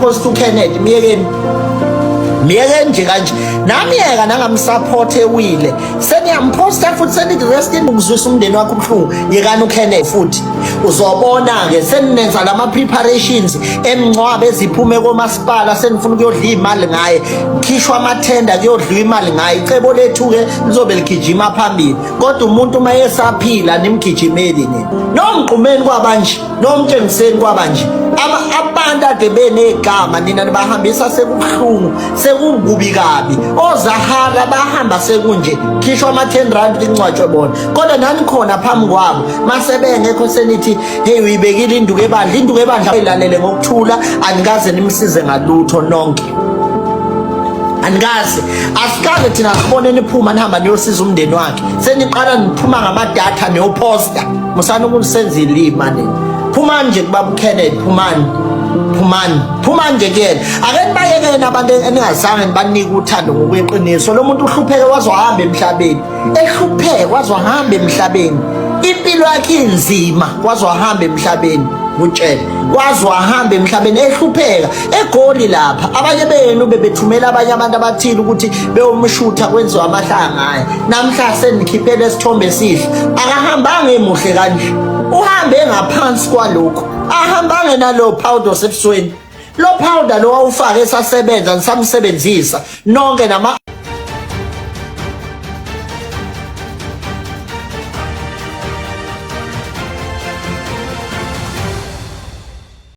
nisaphosta uKenneth, miyekeni, miyekeni nje kanje. Namyeka nangamsupport ewile, seniyamphosta futhi senithi rest in ukuzwisa umndeni wakho ubuhlungu. Yekani uKenneth futhi uzobona-ke seninenza lama-preparations emngcwabo eziphume komasipala, senifuna ukuyodla iy'mali ngaye, khishwa amathenda kuyodliwa imali ngaye. Icebo lethu-ke lizobe ligijima phambili, kodwa umuntu uma esaphila nimgijimeli nina. Nomgqumeni kwabanje, nomtshengiseni kwabanje, abantu ade benegama nina nibahambisa sekubuhlungu, sekukubi kabi. Ozahara bahamba sekunje, khishwa ama-10 rand lingcwatshwe bona, kodwa nani khona phambi kwabo. Mase bengekho senithi hey, uyibekile induku ebandla, induku ebandla ilalele ngokuthula, anikaze nimsize ngalutho nonke, anikaze. Asikaze thina sibone niphuma nihamba niyosiza umndeni wakhe, seniqala niphuma ngamadatha niyoposta. Musani ukusenza ilima nina. Phumani nje kubaba uKenneth, phumani, phumani, phumani nje kuyena. Ake nibayekeni abantu eningazange nibanike uthando ngokweqiniso. Lo muntu uhlupheke waze wahamba emhlabeni, ehlupheke waze wahamba emhlabeni, impilo yakhe inzima waze wahamba emhlabeni. Kutshele waze wahamba emhlabeni ehlupheka eGoli lapha. Abanye benu bebethumela abanye abantu abathile ukuthi beyomshutha, kwenziwa amahlaya ngaye. Namhla senikhiphele isithombe esihle, akahambanga emuhle kanje, uhambe ngaphansi kwalokhu, ahambange nalo powder osebusweni, lo powder lo wawufake esasebenza, nisamsebenzisa nonke nama.